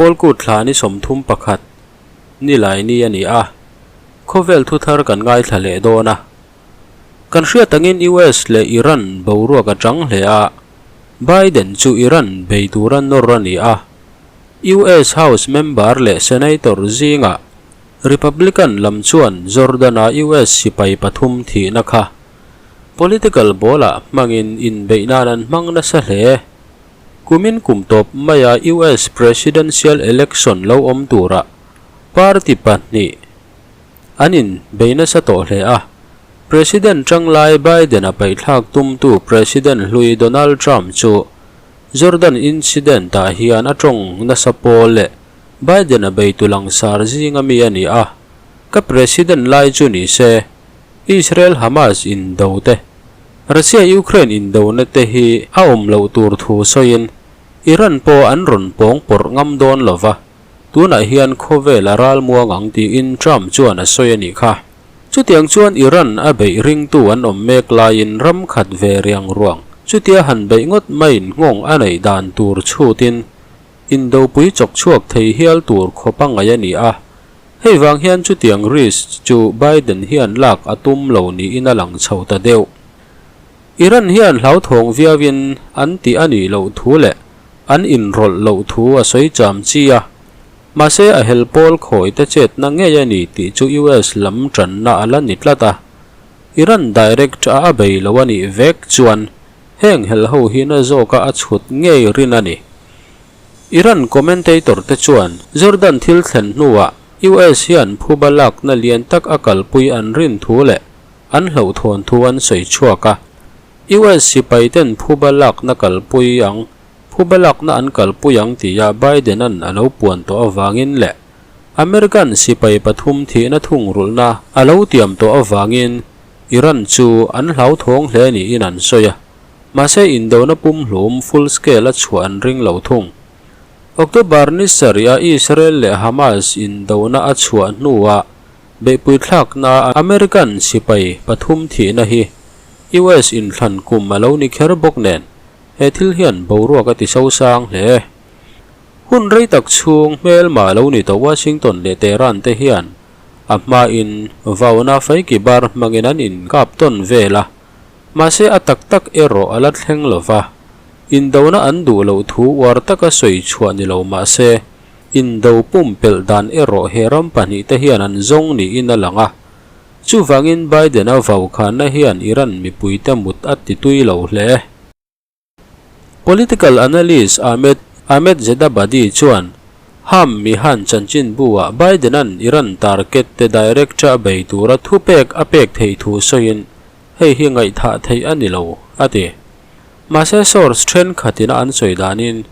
Pawlkut thla ni 31 Nilaini a ni a, khawvel thuthar kan ngaithla leh dawn a. Kan hriat angin US leh Iran boruak a chang hle a, Biden chu Iran bei tura nawr a ni a. US House member leh Senator zingah Republican lam chuan Jordan-a US sipai pathum thihna kha political ball-ah hmangin inbeih nan an hmang nasa hle. Kumin kum tawp maia US Presidential Election lo awm turah party pahnih an inbei nasa tawh hle a. President tanglai Biden-a paihthlak tumtu President hlui Donald Trump chu Jordan incident-ah hian a tawng nasa pawl leh Biden-a beitu langsar zinga mi a ni a, ka President lai chu ni se, Israel-Hamas indo te, Russia-Ukraine indona te hi a awm loh tur thu sawiin Iran pawh an rawn pawng pawrh ngam dawn lo va, tunah hian khawvel a ral muang ang tiin Trump chuan a sawi a nih kha. Chutiang chuan Iran a beih ringtu an awm mek laiin ram khat ve riang ruang chutia han beih ngawt maiin nghawng a neih dan tur chhutin Indopui chawk chhuak thei hial tur khawp a ngaih a ni a, hei vang hian chutiang risk chu Biden hian lak a tum lo niin a lang chho ta deuh. Iran hian hlauthawng viauin an tih a nih loh thu leh an inrawlh loh thu a sawi cham chi a, mahse a hel pawl khawi te chetna ngei a ni tih chu US lam tanna a la ni tlat a, Iran direct a a bei lo a nih vek chuan Heng hel ho hi na zawka a chhut ngei rin a ni. Iran commentator te chuan Jordan thil thlen hnuah US hian phuba lakna lian tak a kalpui an rin thu leh an hlauhthawn thu an sawi chhuak a. US sipai ten phuba lakna kalpui ang phuba lakna an kalpui ang tia Biden-a'n a lo puan tawh avangin leh American sipai pathum thihna thungrulhna a lo tiam tawh avangin Iran chu an hlauthawng hle niin an sawi a, mahse indona pumhlum full scale a chhuah an ring lo thung. October ni sarih a Israel leh Hamas indona a chhuah hnuah beihpui thlakna American sipai pathum thihna hi US inthlan kum a lo ni kher bawk nen he thil hian boruak a ti sosang hle. Hun rei tak chhung hmelma lo ni tawh Washington leh Tehran te hian A hmain vauna faiki bar hmangin an inkap tawn vel a, mahse a tak tak erawh a la thleng lo va. Indona an duh loh thu uar taka sawi chhuah ni lo mah se, indo pumpelh dan erawh he ram pahnihte hian an zawng niin a lang a. Chuvangin Biden-a vaukhana hian Iran mipuite mut a ti tui lo hle. Political analyst Ahmed Ahmed Zedabadi chuan Ham Mihan chanchinbu-ah Biden-a'n Iran target te direct a bei tura thupek a pek theih thu sawiin hei hi ngaihthah theih a ni lo, a ti. Mahse source thenkhatin a an sawi danin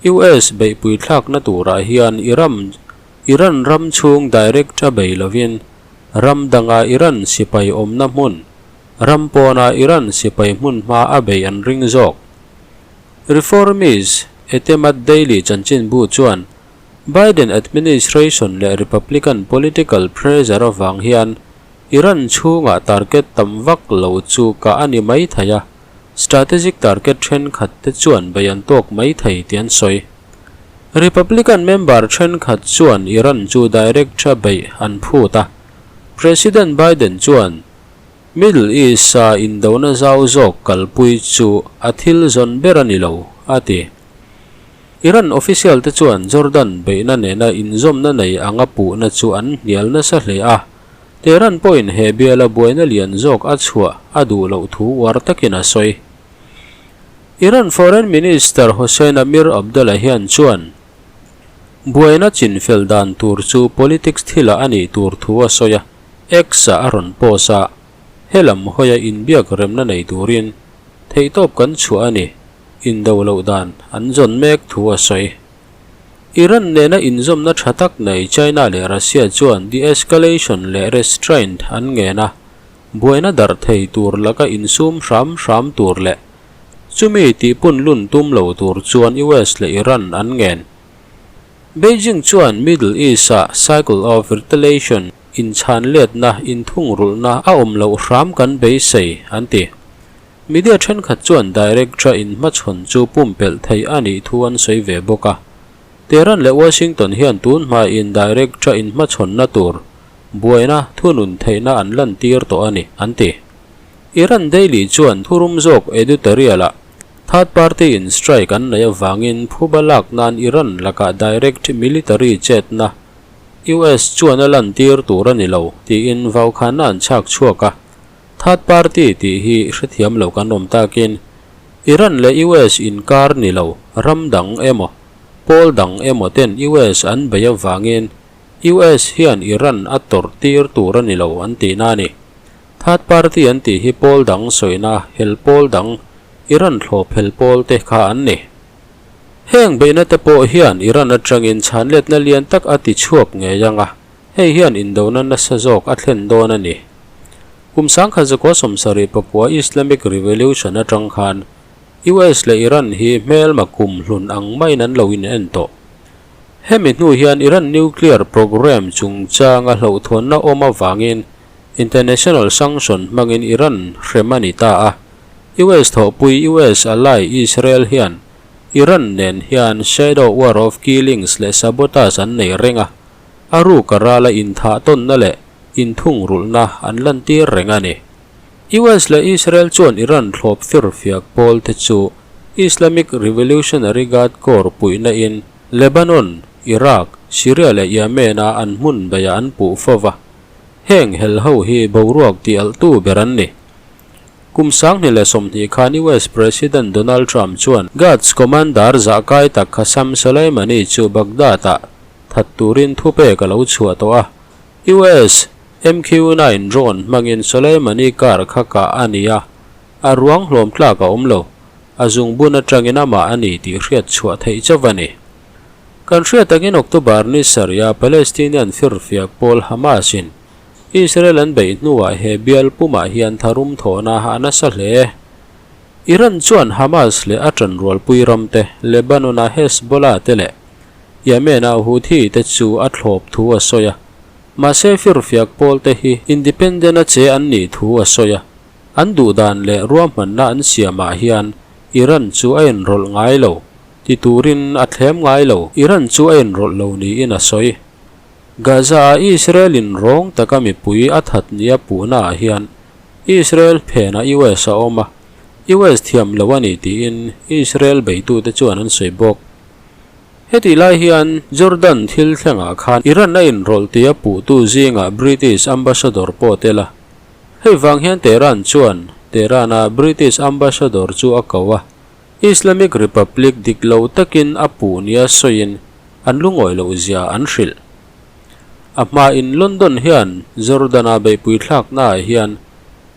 US beihpui thlakna turah hian Iram Iran ram chhung direct a bei lovin ram danga Iran sipai awmna hmun Ram pawnah Iran sipai hmun hma a bei an ring zawk. Reformist Etemad Daily chanchinbu chuan Biden administration leh Republican political pressure avang hian Iran chhungah target tam vak lo chu kah a ni mai thei a, strategic target thenkhat te chuan bei an tawk mai thei tih an sawi. Republican member thenkhat chuan Iran chu direct tha beih an phut a, President Biden chuan Middle East-a indona zau zawk kalpui chu a thil zawn ber a ni lo, a ti. Iran official-te chuan Jordan beihna nena inzawmna nei anga puhna chu an hnial nasa hle a, Tehran pawhin he biala buaina lian zawk a chhuah a duh loh thu uar takin a sawi. Iran Foreign Minister Hossein Amir Abdollahian chuan buaina chinfel dan tur chu politics thilah a nih tur thu a sawi a. X-ah a rawn post a, helam hawia inbiak remna nei turin theihtawp kan chhuah a ni, indo loh dan an zawn mek thu a sawi. Iran nena inzawmna tha tak nei China leh Russia chuan de-escalation leh restraint an ngen a, buaina darh thei tur laka insum hram hram tur leh chumi tihpunlun tum lo tur chuan US leh Iran an ngen. Beijing chuan Middle East-ah cycle of retaliation, inchhanletna, inthungrulhna a awm loh hram kan beisei, an ti. Media thenkhat chuan direct-a inhmachhawn chu pumpelh theih a nih thu an sawi ve bawk a. Tehran leh Washington hian tun hmain direct-a inhmachhawnna tur buaina thunun theihna an lantir tawh a ni, an ti. Iran Daily chuan thurum zawk editorial-ah third party in strike an neih avangin phuba lak nan Iran lakah direct military chetna US chuan a lantir tur a ni lo tiin vaukhanna an chhak chhuak a. Third party tih hi hrethiam lo kan awm takin Iran leh US inkar ni lo ram dang emaw pawl dang emaw ten US an bei avangin US hian Iran a tawrh tir tur a ni lo an tihna a ni. Third party an tih hi pawl dang sawina hel pawl dang Iran thlawp hel pawl te kha an ni. Heng beihna te pawh hian Iran atangin chhanletna lian tak a ti chhuak ngei ang a, hei hian indona nasa zawk a thlen dawn a ni. Kum 1974 Islamic Revolution atang khan US leh Iran hi hmelma kum hlun ang maiin an lo in en tawh. Hemi hnu hian Iran nuclear programme chungchanga hlauhthawnna awm avangin International sanction hmangin Iran hrem a ni ta a, US thawhpui US ally Israel hian Iran nen hian shadow war of killings leh sabotage an nei reng a, a ruk a rala inthah tawnna leh inthungrulhna an lantir reng a ni. US leh Israel chuan Iran thlawp firfiak pawl te chu Islamic Revolutionary Guard Corps puihna in Lebanon, Iraq, Syria leh Yemen a an hmun beiah an puh fo va. Heng hel ho hi boruak tih alhtu ber an ni. Kum 2020 khan US President Donald Trump chuan Guards Commander zahkai tak Qasem Soleimani chu Baghdad-ah that turin thupek a lo chhuah tawh a. US MQ-9 drone hmangin Soleimani car kha kah a ni a, a ruang hlawm tlak a awm lo. A zungbun atangin amah a ni tih hriat chhuah theih chauh a ni. Kan hriat angin October ni sarih-a Palestinian firfiak pawl Hamas-in Israel an beih hnuah he bial pumah hian tharum thawhna a nasa hle. Iran chuan Hamas leh a ṭanrualpui ramte, Lebanon-a Hezbollah te leh Yemen-a Houthi te chu a thlawp thu a sawi a. Mahse firfiak pawl te hi independent-a che an nih thu a sawi a. An duhdan leh ruahmanna an siamah hian Iran chu a inrawlh ngai lo. Ti turin a thlem ngai lo. Iran chu a inrawlh lo niin a sawi. Gaza-a Israel-in rawng taka mipui a that nia puhnaah hian Israel phenah US a awm a, US thiam lo a ni tiin Israel beitute chuan an sawi bawk. Hetih lai hian Jordan thil thlengah khan Iran a inrawlh tia puhtu zingah British ambassador pawh tel a. Hei vang hian Tehran chuan Tehran-a British ambassador chu a ko a. Islamic Republic dik lo takin a puh nia sawiin an lungawi loh zia an hrilh. A hmain London hian Jordan-a beihpui thlaknaah hian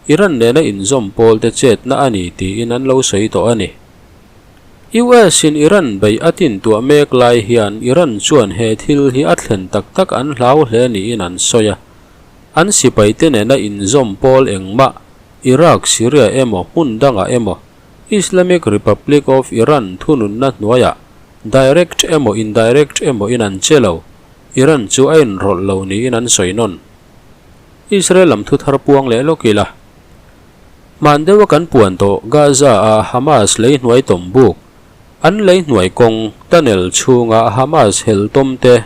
Iran nena inzawm pawlte chetna a ni tiin an lo sawi tawh a ni. US-in Iran beih a tintuah mek lai hian Iran chuan he thil hi a thlen tak tak an hlau hle niin an sawi a. An sipaite nena inzawm pawl engmah Iraq, Syria emaw hmun dangah emaw Islamic Republic of Iran thununna hnuaiah direct emaw indirect emaw in an che lo, Iran chu a inrawlh lo niin an sawi nawn. Israel lam thu thar puang leh lawk ila. Hman deuha kan puan tawh Gaza-a Hamas lei hnuai tawm buk, an lei hnuai kawng, tunnel, chhunga Hamas hel tawm te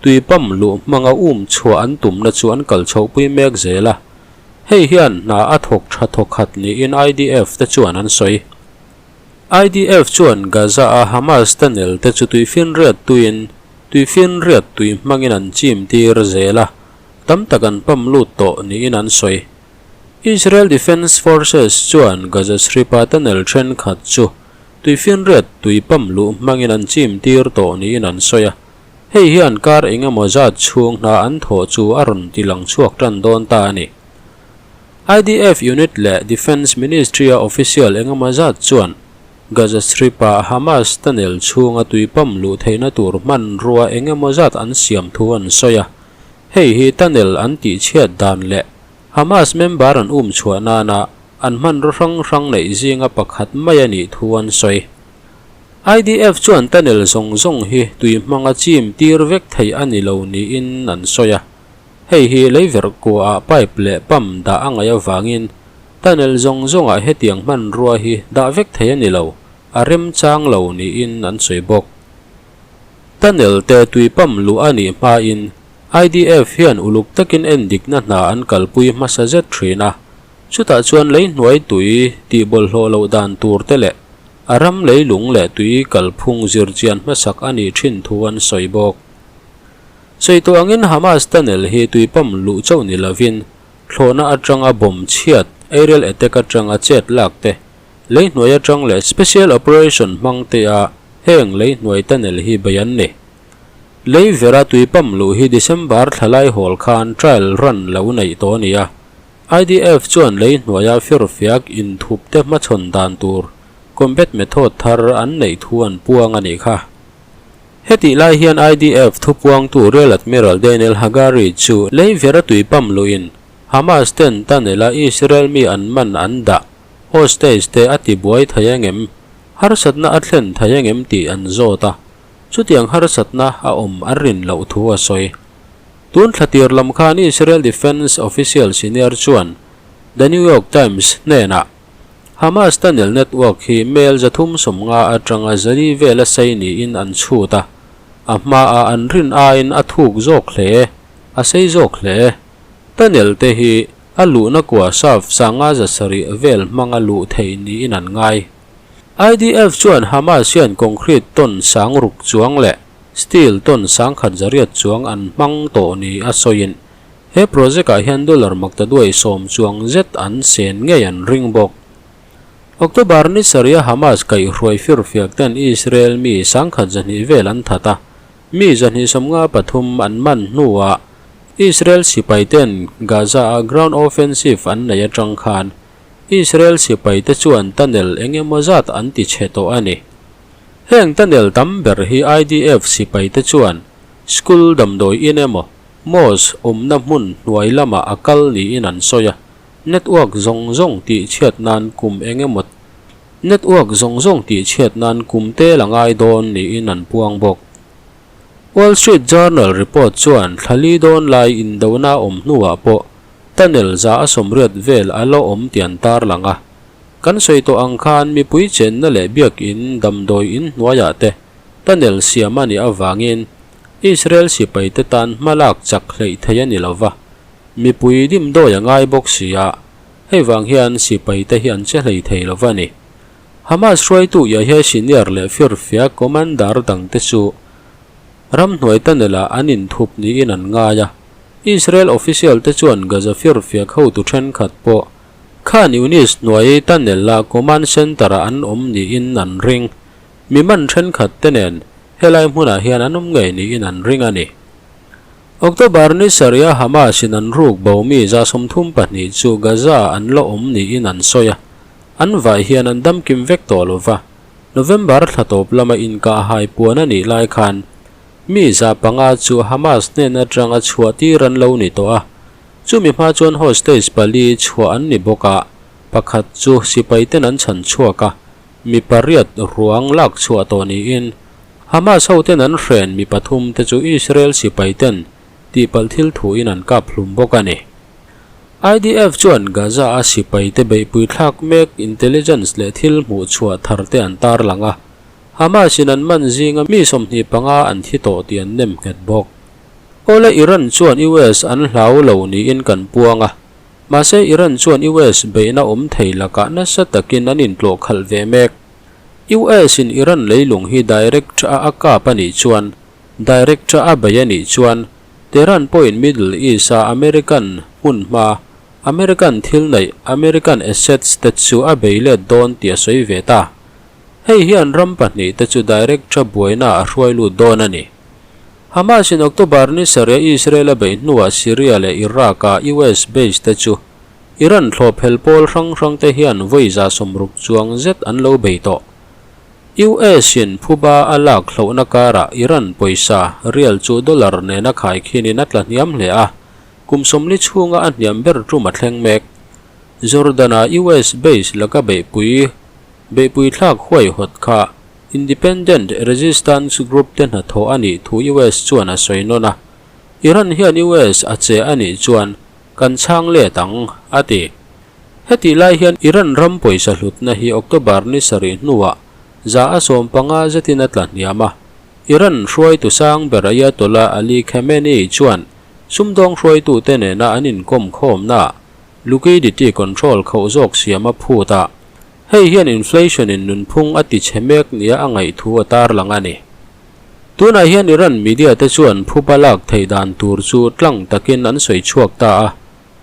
tui pump luh hmanga um chhuah an tumna chu an kal chhohpui mek zel a. Hei hian hna a thawk tha thawk khat niin IDF te chuan an sawi. IDF chuan Gaza-a Hamas tunnel te chu tuifinriat tuiin tuifinriat tui hmangin an chim tir zel a, tam tak an pump lut tawh niin an sawi. Israel Defense Forces chuan Gaza Strip-a tunnel thenkhat chu tuifinriat tui pump luh hmangin an chim tir tawh niin an sawi a. Hei hian kar eng emaw zat chhung hna an thawh chu a rawn ti lang chhuak tan dawn ta a ni. IDF unit leh Defence Ministry-a official eng emaw zat chuan Gaza Strip-a Hamas tunnel chhunga tui pump luh theihna tur hmanrua eng emaw zat an siam thu an sawi a. Hei hi tunnel an tihchhiat dan leh Hamas member an um chhuah nana an hmanraw hrang hrang neih zinga pakhat mai a nih thu an sawi. IDF chuan tunnel zawng zawng hi tui hmanga chim tir vek theih a ni lo niin an sawi a. Hei hi leiverh kuaah pipe leh pump dah a ngaih avangin tunnel zawng zawngah hetiang hmanrua hi dah vek theih a ni lo, a remchang lo niin an sawi bawk. Tunnel te tui pump luh a nih hmain IDF hian uluk takin endikna hna an kalpui hmasa zet thin a, chutah chuan lei hnuai tui tih bawlhhlawh loh dan tur te leh a ram leilung leh tui kalphung zirchian hmasak a nih thin thu an sawi bawk. Sawi tawh angin Hamas tunnel hi tui pump luh chauh ni lovin thlawhna atanga bomb chhiat, aerial attack atanga chet lak te, lei hnuai atang leh special operation hmang te a heng lei hnuai tunnel hi bei an ni. Lei vera tui pump luh hi December thla lai hawl khan trial run lo neih tawh a ni a, IDF chuan lei hnuaia firfiak inthup te hmachhawn dan tur combat method thar an neih thu an puang a nih kha. Hetih lai hian IDF thupuangtu Rear Admiral Daniel Hagari chu lei vera tui pump luhin Hamas ten tunnel-a Israel mi an man an dah hostage te a tibuai thei angem, harsatna a thlen thei angem tih an zawt a. Chutiang harsatna a awm a rin loh thu a sawi. Tun thla tir lam khan Israel Defence official senior chuan The New York Times hnenah, Hamas tunnel network hi mel 350 atanga 400 vela sei niin an chhut a, a hmaah an rin aiin a thuk zawk hle, a sei zawk hle. Tunnel te hi a luhna kua shaft 507 vel hmanga luh theih niin an ngai. IDF chuan Hamas hian concrete ton 6000 chuang leh steel ton 1800 chuang an hmang tawh ni a sawiin he project ah hian dollar maktaduai 10 chuang zet an sen ngei an ring bawk. October ni sarih a Hamas kaihhruai firfiak ten Israel mi 1200 vel an that a, mi 253 an man hnuah Israel sipai ten Gaza a ground offensive an nei atang khan Israel sipaite chuan tunnel eng emaw zat an ti chhe tawh a ni. Heng tunnel tam ber hi IDF sipaite chuan school damdawi in emaw mosque awmna hmun hnuai lamah a kal niin an sawi a, network zawng zawng tih chhiat nan kum eng emaw network zawng zawng tih chhiat nan kum tel a ngai dawn niin an puang bawk. Wall Street Journal report chuan thla li dawn lai indona awm hnuah pawh Tunnel 180 vel a la awm tih an tarlang a. Kan sawi tawh ang khan mipui chenna leh biakin damdawi in hnuaiah te tunnel siam a nih avangin Israel sipaite tan hma lak chak hleih thei a ni lo va, mipui dimdawi a ngai bawk si a, hei vang hian sipaite hi an che hlei thei lo va ni. Hamas hruaitu Yahya Sinwar leh firfia commander dangte chu ramhnuai tunnel-ah an inthup niin an ngai a. Israel official te chuan Gaza firfiak hotu thenkhat pawh Khan Younis hnuai tunnel a command center ah an awm niin an ring. Mi man thenkhat te nen helai hmunah hian an awm ngei niin an ring a ni. October ni sarih a Hamas in an ruk bo mi 32 chu Gaza an la awm niin an sawi a, an vai hian an damkim vek tawh lova. November thla tawp lama inkah hai puan a nih lai khan Mi 500 chu Hamas hnen atanga chhuah tir an lo ni tawh a, chumi hma chuan hostage pali chhuah an ni bawk a, pakhat chu sipaiten an chhan chhuak a, mi pariat ruang lak chhuah tawh niin Hamas hoten an hren mi pathum te chu Israel sipaiten tihpalh thil thuin an kap hlum bawk a ni. IDF chuan Gaza a sipaite beihpui thlak mek intelligence leh thil hmuh chhuah thar te an tarlang a, Hamas in an man zinga mi 25 an thi tawh tih an nem nghet bawk. Awle Iran chuan US an hlau lo niin kan puang a, mahse Iran chuan US beihna awm thei lakah nasa takin an intlawh khalh ve mek. US in Iran leilung hi direct a a kap a nih chuan, direct a a bei a nih chuan, Tehran pawhin Middle East a American hmunhma, American thil neih, American assets te chu a bei let dawn tih a sawi ve ta. Hei hian ram pahnih te chu direct tha buaina a hruai lut dawn a ni. Hamas in October ni sarih Israel a beih hnuah Syria leh Iraq a US base te chu Iran thlawhphel pawl hrang hrang te hian vawi 60 chuang zet an lo bei tawh. US in phuba a lak hlohna karah Iran pawisa rial chu dollar nena khaikhinin a tla hniam hle a, kum 40 chhunga a hniam ber tum a thleng mek. Jordan a US base laka beihpui Beihpui thlak huaihawt kha Independent Resistance Group te hnathawh a nih thu US chuan a sawi nawn a, Iran hian US a che a nih chuan kan chhang let ang, a ti. Hetih lai hian Iran ram pawisa hlutna hi October ni sarih hnuah 150 zetin a tla hniam a. Iran hruaitu sang ber Ayatollah Ali Khamenei chuan sumdawng hruaitute nena an inkawm khawmnaah liquidity control khauh zawk siam a phut a, hei hian inflation in nunphung a tichhe mek nia a ngaih thu a tarlang a ni. Tunah hian Iran media te chuan phupa lak theih dan tur chu tlang takin an sawi chhuak ta a,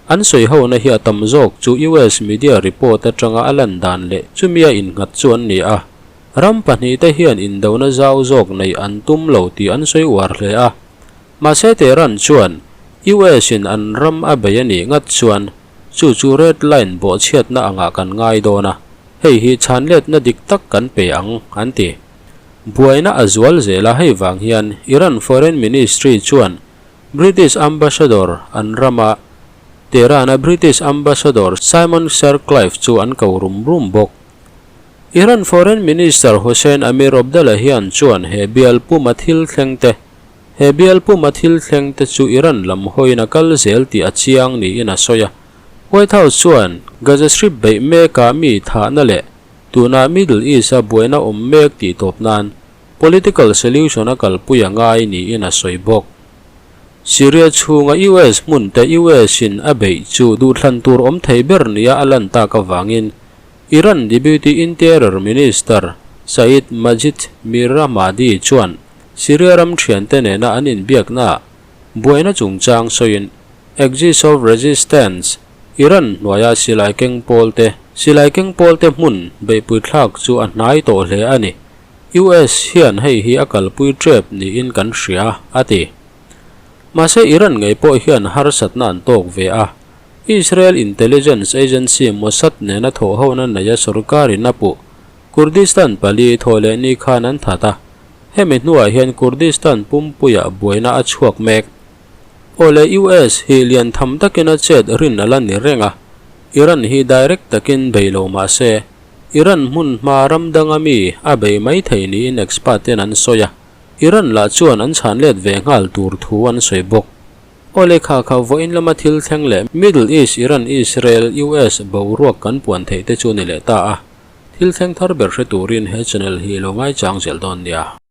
an sawi hona hi a tam zawk chu US media report atanga a lan dan leh chumia innghat chu an ni a, ram pahnihte hian indona zau zawk neih an tum lo tih an sawi uar hle a. Mahse Tehran chuan US in an ram a bei a nih ngat chuan chu chu red line bawhchhiatna angah kan ngai dawn a, hei hi chhanletna dik tak kan pe ang, an ti. Buaina a zual zel a, hei vang hian Iran Foreign Ministry chuan British Ambassador an rama Tehran-a British Ambassador Simon Sherclife chu an ko rum rum bawk. Iran Foreign Minister Hossein Amir Abdollahian chuan he bial puma thil thleng te he bial puma thil thleng te chu Iran lam hawiin a kal zel tih a chiang niin a sawi a. White House chuan Gaza Strip beih mekah mi thahna leh Tuna Middle East-a buaina awm mek tih tawp nan political solution a kalpui a ngai niin a sawi bawk. Syria chhunga US hmun te US-in a beih chu duhthlan tur awm thei ber nia a lan tak avangin Iran Deputy Interior Minister Saeed Majid Mirahmadi chuan Syria ram thiante nena an inbiaknaah buaina chungchang sawiin Axis of Resistance Iran hnuaia silai keng pawlte silai keng pawlte hmun beihpui thlak chu a hnai tawh hle a ni. US hian hei hi a kalpui tep niin kan hria, a ti. Mahse Iran ngei pawh hian harsatna an tawk ve a. Israel intelligence agency Mossad nena thawhhona neia sorkarin a puh Kurdistan pali thaw leh ni khan an that a. Hemi hnuah hian Kurdistan pumpuiah buaina a chhuak mek. Awle US hi lian tham takin a chet rin a la ni reng a, Iran hi direct takin bei lo mah se, Iran hmun hma ram danga mi a bei mai thei niin expert ten an sawi a, Iran lah chuan an chhan let ve nghal tur thu an sawi bawk. Awle kha kha vawiin lama thil thleng leh Middle East Iran Israel US boruak kan puan theih te chu ni leh ta a, thil thleng thar ber hre turin he channel hi lo ngaichang zel dawn nia.